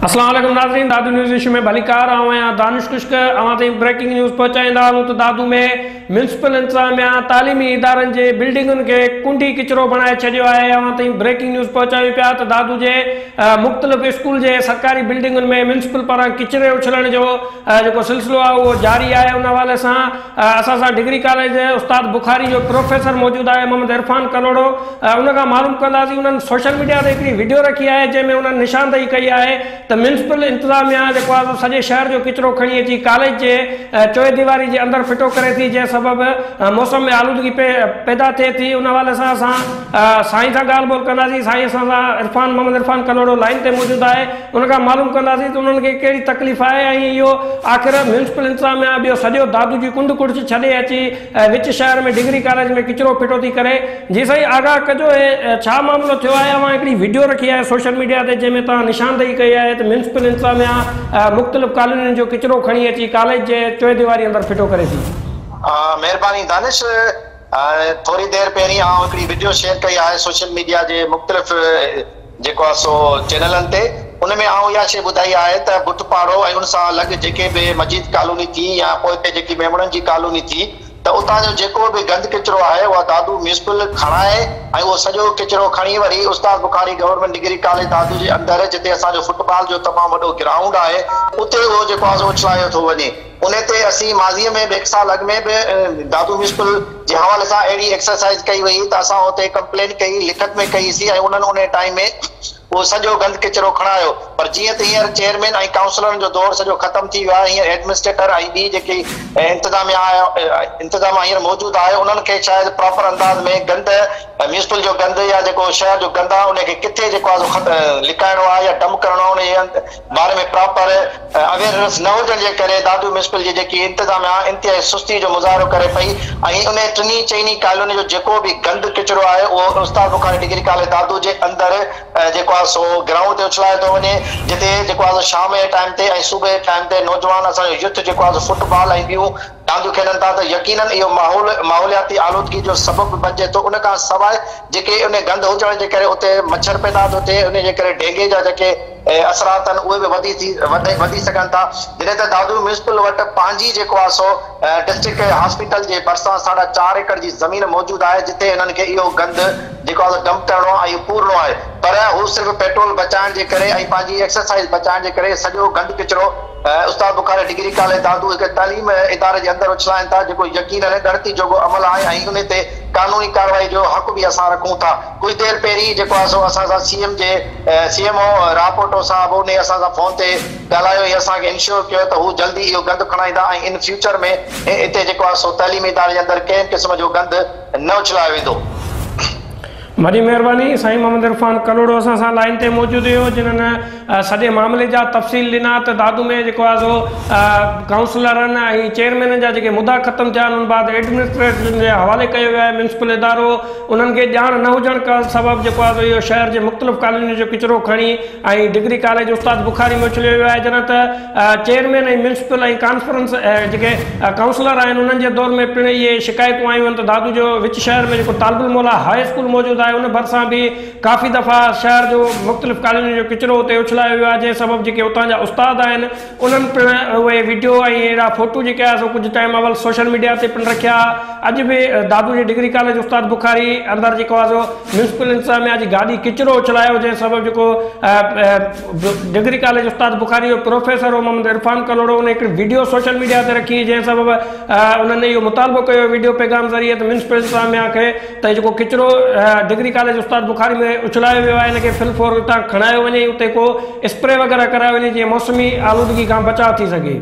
اسلام عليڪم ناظرين دادو نيوز ايشو ۾ ڀليڪار آئون آهيان دانش خشڪ اوهان تائين بريڪنگ نيوز پهچائيندا هلون ته دادو ۾ ميونسپل انتظاميا تعليمي ادارن جي بلڊنگن کي ڪنڊي ڪچرو بڻائي ڇڏيو آهي اوهان تائين بريڪنگ نيوز پهچايون پيا ته دادو جي مختلف اسڪول جي سرڪاري بلڊنگن ۾ ميونسپل پاران ڪچري اڇلڻ جو جيڪو سلسلو آهي اهو جاري آهي ان حوالي سان اسان سان ڊگري ڪاليج استاد بخاري جو پروفيسر موجود آهي محمد عرفان ڪلهوڙو ان کان معلوم ڪنداسين انهن سوشل ميڊيا تي هڪڙي وڊيو رکي آهي جنهن ۾ انهن نشاندهي ڪئي آهي ته ميونسپل انتظاميا جيڪو آهي سو سڄي شهر جو ڪچرو کڻي اچي ڪاليج جي چوئي ديواري جي اندر ڦٽو ڪري ٿي جنهن سبب موسم ۾ آلودگي پيدا ٿئي ٿي ان حوالي سان اسان سائين سان ڳالهه ٻولهه ڪنداسين سائين اسان سان عرفان محمد عرفان ڪلهوڙو لائين تي موجود آهي ان کان معلوم ڪنداسين ته انهن کي ڪهڙي تڪليف آهي ۽ اهو آخر ميونسپل انتظاميا ٻيو سڄو دادو جي ڪنڊ ڪڙڇ ڇڏي اچي وچ شهر ۾ ڊگري ڪاليج ۾ ڪچرو ڦٽو ٿي ڪري. جي سائين آگاهه ڪجو هي ڇا معاملو ٿيو آهي اوهان هڪڙي وڊيو رکي آهي سوشل ميڊيا تي جنهن ۾ توهان نشاندهي ڪئي آهي ته ميونسپل انتظاميا مختلف ڪالونين جو ڪچرو کڻي اچي ڪاليج جي چوئي ديواري اندر ڦٽو ڪري ٿي. مهرباني دانش ٿوري دير پهرين آئون هڪڙي وڊيو شيئر ڪئي آهي سوشل ميڊيا جي مختلف جيڪو آهي سو چينلن تي ان ۾ آئون اها شيء ٻڌائي آهي ته ڀٽ پاڙو ۽ ان سان لڳ جيڪي به مجيد ڪالوني ٿي يا پوئتي جيڪي ميمڻن جي ڪالوني ٿي ته اتان جو جيڪو به گند ڪچرو آهي اها دادو ميونسپل کڻائي ۽ اهو سڄو ڪچرو کڻي وري استاد Bukhari government degree college Dadu جي اندر جتي اسان جو فٽ بال جو تمام وڏو گرائونڊ آهي اتي اهو جيڪو آهي سو اڇلايو ٿو وڃي. انهي تي اسين ماضي ۾ به هڪ سال اڳ ۾ به دادو ميونسپل جي حوالي سان اهڙي ايڪسرسائيز ڪئي وئي ته اسان اتي ڪمپلين ڪئي لکت ۾ ڪئي سين ۽ انهن انهي ٽائيم ۾ اهو سڄو گند ڪچرو کڻايو پر جيئن ته هينئر چيئرمين ۽ ڪائونسلرن جو دور سڄو ختم ٿي ويو آهي هينئر ايڊمنسٽريٽر ۽ ٻي جيڪي انتظاميا انتظاميا هينئر موجود آهي انهن کي شايد پراپر انداز ۾ گند ميونسپل جو گند يا جيڪو شهر جو گند آهي انهي کي ڪٿي جيڪو آهي سو لڪائڻو آهي يا ڊمپ ڪرڻو آهي انهي جي باري ۾ پراپر اويئرنس نه هجڻ جي ڪري دادو ميونسپل جي جيڪي انتظاميا انتهائي سستي جو مظاهرو ڪري پئي ۽ انهي ٽنهي چئني ڪالوني جو جيڪو به گند ڪچرو آهي اهو استاد بخاري ڊگري ڪاليج دادو جي اندر جيڪو آهي سو گرائونڊ تي اڇلايو ٿو وڃي جتي جيڪو آهي سو شام جي ٽائيم تي ۽ صبح جي ٽائيم تي نوجوان اسان جو يوٿ جيڪو آهي سو فٽ بال ۽ ٻيون رانديون کيڏن ٿا ته يقينن اهو ماحول ماحولياتي آلودگي جو سبب به بنجي ٿو ان کان سواء جيڪي ان گند هجڻ جي ڪري اتي مڇر پيدا ٿو ٿئي ان جي ڪري ڊينگي جا جيڪي اثرات آهن اهي به وڌي ٿي وڌي سگهن ٿا جڏهن ته دادو ميونسپل وٽ پنهنجي جيڪو آهي سو ڊسٽرڪٽ هاسپيٽل جي ڀرسان ساڍا چار ايڪڙ جي زمين موجود آهي جتي انهن کي اهو گند جيڪو آهي سو ڊمپ ڪرڻو آهي ۽ پورڻو آهي پر هو صرف پيٽرول بچائڻ جي ڪري ۽ پنهنجي ايڪسرسائز بچائڻ جي ڪري سڄو گند ڪچرو استاد بخاري ڊگري ڪاليج دادو هڪ تعليم اداري جي اندر اڇلائين ٿا جيڪو يقينن ڳڻتي جوڳو عمل آهي ۽ انهي تي قانوني ڪارروائي جو حق به اسان رکون ٿا ڪجهه دير پهرين جيڪو آهي سو اسان سان سي ايم جي سي ايم او راهپوٽو صاحب انهي اسان سان فون تي ڳالهايو ۽ اسان کي انشور ڪيو ته هو جلدي اهو گند کڻائيندا ۽ ان فيوچر ۾ اتي جيڪو آهي سو تعليمي اداري جي اندر ڪنهن به قسم جو گند نه اڇلايو ويندو. وڏي مهرباني سائين محمد عرفان ڪلهوڙو اسان سان لائين تي موجود هيو جنھن سڄي معاملي جا تفصيل ڏنا ته دادو ۾ جيڪو آهي سو ڪائونسلرن ۽ چيئرمينن جا جيڪي مدا ختم ٿيا آهن ان بعد ايڊمنسٽريٽرن جي حوالي ڪيو ويو آهي ميونسپل ادارو انهن کي ڄاڻ نه هجڻ سبب جيڪو آهي سو اهو شهر جي مختلف ڪالونين جو ڪچرو کڻي ۽ ڊگري ڪاليج استاد بخاري ۾ اڇليو ويو آهي جڏهن ته چيئرمين ۽ ميونسپل ۽ ڪانفرنس جيڪي ڪائونسلر آهن انهن جي دور ۾ پڻ اهي شڪايتون آيون آهن ته دادو جو وچ شهر ۾ جيڪو طالب الموليٰ هاء اسڪول موجود آهي ان ڀرسان به ڪافي دفعا شهر جو مختلف ڪالونين جو ڪچرو اتي اڇلايو ويو آهي جنهن سبب جيڪي اتان جا استاد آهن انهن پڻ اهي وڊيو ۽ اهڙا فوٽو جيڪي آهي سو ڪجهه ٽائيم اول سوشل ميڊيا تي پڻ رکيا. اڄ به دادو جي ڊگري ڪاليج استاد بخاري اندر جيڪو آهي سو ميونسپل انتظاميا جي گاڏي ڪچرو اڇلايو جنهن سبب جيڪو ڊگري ڪاليج استاد بخاري جو پروفيسر هو محمد عرفان ڪلهوڙو ان هڪڙي وڊيو سوشل ميڊيا تي رکي جنهن سبب انهن اهو مطالبو ڪيو وڊيو پيغام ذريعي ته ميونسپل انتظاميا کي ته جيڪو ڪچرو ڊگري ڪاليج استاد بخاري ۾ اڇلايو ويو آهي ان کي في الفور اتان کڻايو وڃي اتي ڪو اسپري وغيره ڪرايو وڃي جيئن موسمي آلودگي کان بچاء ٿي سگهي.